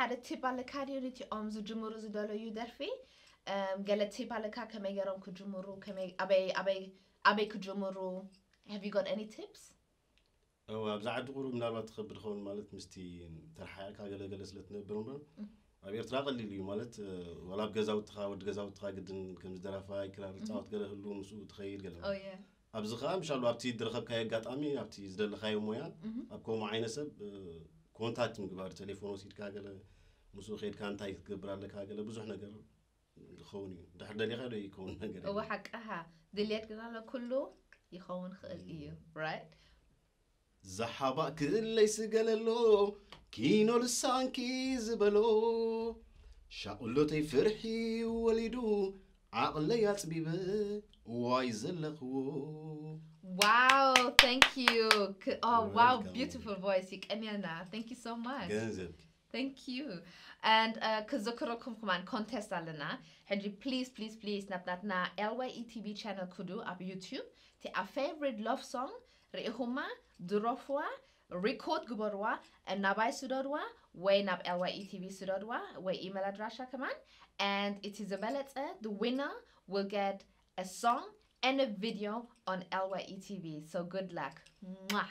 ገለ ቲፕ ኣለካ ድዩ ነቲኦም ዝጅምሩ ዝደለዩ ደርፊ? እም፣ ገለ ቲፕ ኣለካ ከመይ ገይሮም ክጅምሩ፣ ከመይ፣ ኣበይ፣ ኣበይ፣ ኣበይ ክጅምሩ? Have you got any tips? እው፣ ኣብዚ ዓዲ ቁሩብ ምናልባት ትኸብድ ኸውን፣ ማለት ምስቲ ተረሓያካ ገለገለ ስለ ትነብር እምበር፣ ኣብ ኤርትራ ቀሊል እዩ። ማለት ዋላ ኣብ ገዛውትኻ፣ ወዲ ገዛውትኻ ግድን ከምዚ ደራፋይ ክራር ጻወት ገለ ህሉ ምስኡ ትኸይድ ገለ። Oh yeah. ኣብዚ ኸዓ ምሻሉ ኣብቲ ዝረኸብካዮ ኣጋጣሚ ኣብቲ ዝደለኻዮ ሞያ ኣብ ከምኡ ዓይነት ሰብ ኮንታክት ምግባር፣ ቴሌፎን ወሲድካ ገለ ምስኡ ከይድካ እንታይ ክትገብር ኣለካ ገለ ብዙሕ ነገር ዝኸውን እዩ። ድሕር ደሊኻ ዶ ይከውን ነገር እወ ሓቅኻ። ድልየት ግን ኣሎ፣ ኩሉ ይኸውን ክእል እዩ። Right? ዝሓባእ ክእለይ ስገለሎ ኪኖ ልሳንኪ ዝበሎ ሻቕሎተይ ፍርሒ ወሊዱ ዓቕለይ ኣጽቢበ ዋይ ዘለኽዎ። Wow, thank you. Oh wow, Welcome. Beautiful voice. ይቀንየና። Thank you so much. ገንዘብ Thank you. And uh, ክዘክረኩም ከማን ኮንቴስት ኣለና ሕጂ። Please, please, please ናብ ናትና L Y E T V channel ክዱ ኣብ YouTube። እቲ ኣብ favorite love song ርኢኹማ ድረፍዋ፣ ሪኮርድ ግበርዋ፣ ናባይ ስደድዋ ወይ ናብ L Y E T V ስደድዋ ወይ ኢሜል ኣድራሻ ከማን። And እቲ ዝበለጸ, the winner will get a song and a video on L Y E T V. So good luck. Mwah.